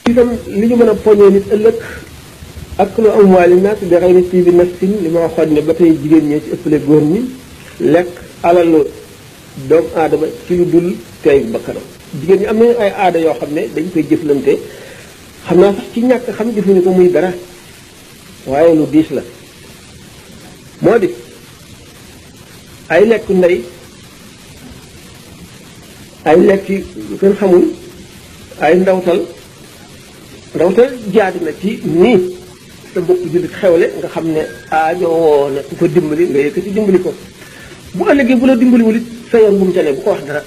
itam li ñu mën a poñee nit ëllëg ak lu am waali naat bi xëy na ci bi nafsin li ma waxoon ne ba tey jigéen ñee ci ëppale góor ñi lekk alalu doomu aadama ci lu dul tey bakkanam jigéen ñi am nañu ay aada yoo xam ne dañ koy jëflante xam naa sax ci ñàkk xam jëfuñu ko muy dara waaye lu diis la moo di ay lekk ndey ay lekk yu kenn xamul ay ndawtal jaadu na ci nii sa mbokk jullit xewle nga xam ne aajowoo na ku ko dimbali nga yëkkati dimbali ko bu ëllëgee bu la dimbaliwul it sa yoon bu mu ca ne bu ko wax dara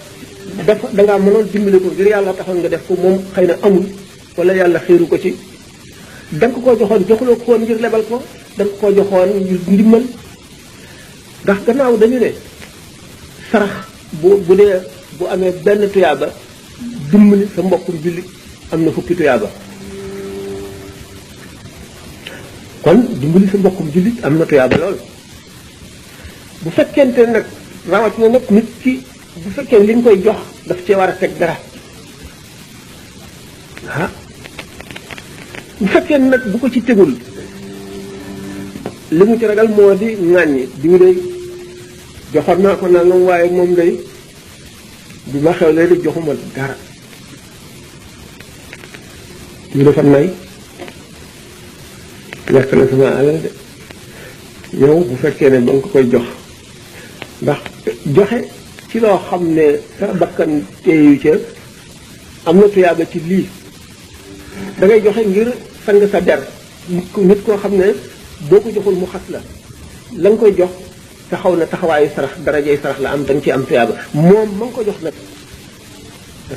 dafa dangaa mënoon dimbali ko ngir yàlla taxoon nga def ko moom xëy na amul wala yàlla xiiru ko ci da nga ko koo joxoon joxuloo ko woon ngir lebal ko da nga ko koo joxoon ngir ndimbal ndax gannaaw dañu ne sarax bu dee bu amee benn tuyaaba dimbali sa mbokkum jullit am na fukki tuyaaba kon dimbali sa mbokkum jullit am na tuyaaba lool bu fekkente nag rawatina nag nit ki bu fekkee li nga koy jox daf cee war a teg dara ah bu fekkee nag bu ko ci tegul li mu ci ragal moo di ŋàññi diw day joxoon naa ko nangam waaye moom day bi ma xew lee di joxuma dara diw dafa nay lekk na sama alal de yow bu fekkee ne ba nga ko koy jox ndax joxe ci loo xam ne sa bakkan teeyu ca am na tuyaaba ci lii da ngay joxe ngir sang sa der nit koo xam ne boo ko joxul mu xas la la nga koy jox taxaw na taxawaayu sarax darajay sarax la am da nga ci am tuyaaba moom ma nga ko jox nag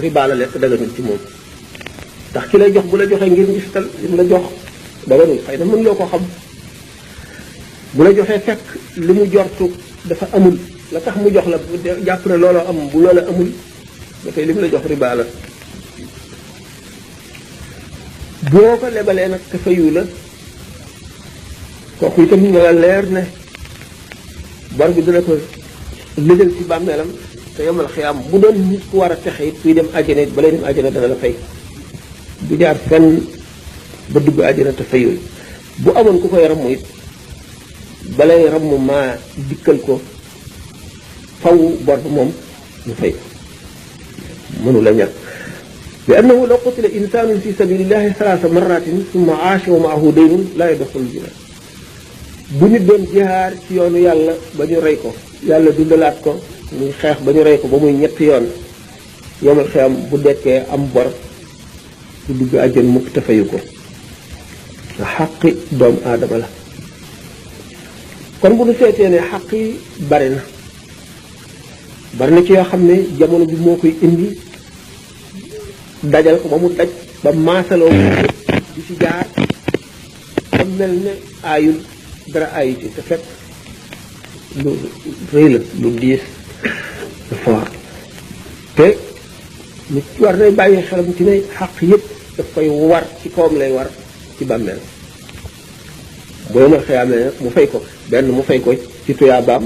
riba la lekk daganul ci moom ndax ki lay jox bu la joxee ngir ngistal li mu la jox daganul xëy na mën loo ko xam bu la joxee fekk li mu jortu dafa amul la tax mu jox la jàpp ne looloo am bu loola amul ba tey li mu la jox riba la boo ko lebalee nag te fayu la kooku itam nga la leer ne bor bi dina ko lëjal ci bàmmeelam te yomal xiyaam bu doon nit ku war a texe it kuy dem àjjana it balay dem àjjana dana la fay du jaar fenn ba dugg àjjana te fayul bu amoon ku koy ramm it balay ramm maa dikkal ko faw bor ba moom ñu fay mënu la ñàkk bi annahu law qutila insanun fi sabilillahi salaasa marratin summa aasha wa maahu daynun laa yadxulul jinaan bu nit doon jihaar ci yoonu yàlla ba ñu rey ko yàlla dundalaat ko muy xeex ba ñu rey ko ba muy ñetti yoon yomal xiyam bu dekkee am bor du dugg àjjan mukk te fayu ko nga xaqi doomu aadama la kon bu nu seetee ne xaq yi bari na ci yoo xam ne jamono bi moo koy indi dajal ko ba mu daj ba maasaloo di ci jaar ba mel ne aayul dara aayu ci te fekk lu rëy la lu diis lu foor te nit war nay bàyyi xelam ci ne xaq yëpp daf koy war ci kawam lay war ci bàmmeel booy ma xëyaamee nag mu fay ko benn mu fay ko ci tuyaabaam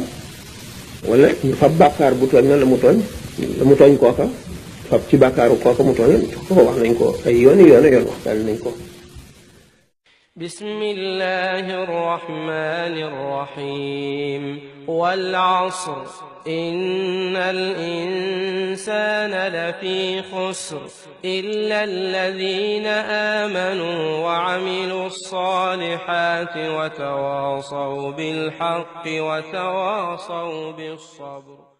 wala ñu fab bàkkaar bu tooñ na la mu tooñ kooka fab ci bàkkaaru kooka mu tooñ ko wax nañ ko ay yooni waxtaan nañ ko بسم الله الرحمن الرحيم والعصر إن الإنسان لفي خسر إلا الذين آمنوا وعملوا الصالحات وتواصوا بالحق وتواصوا بالصبر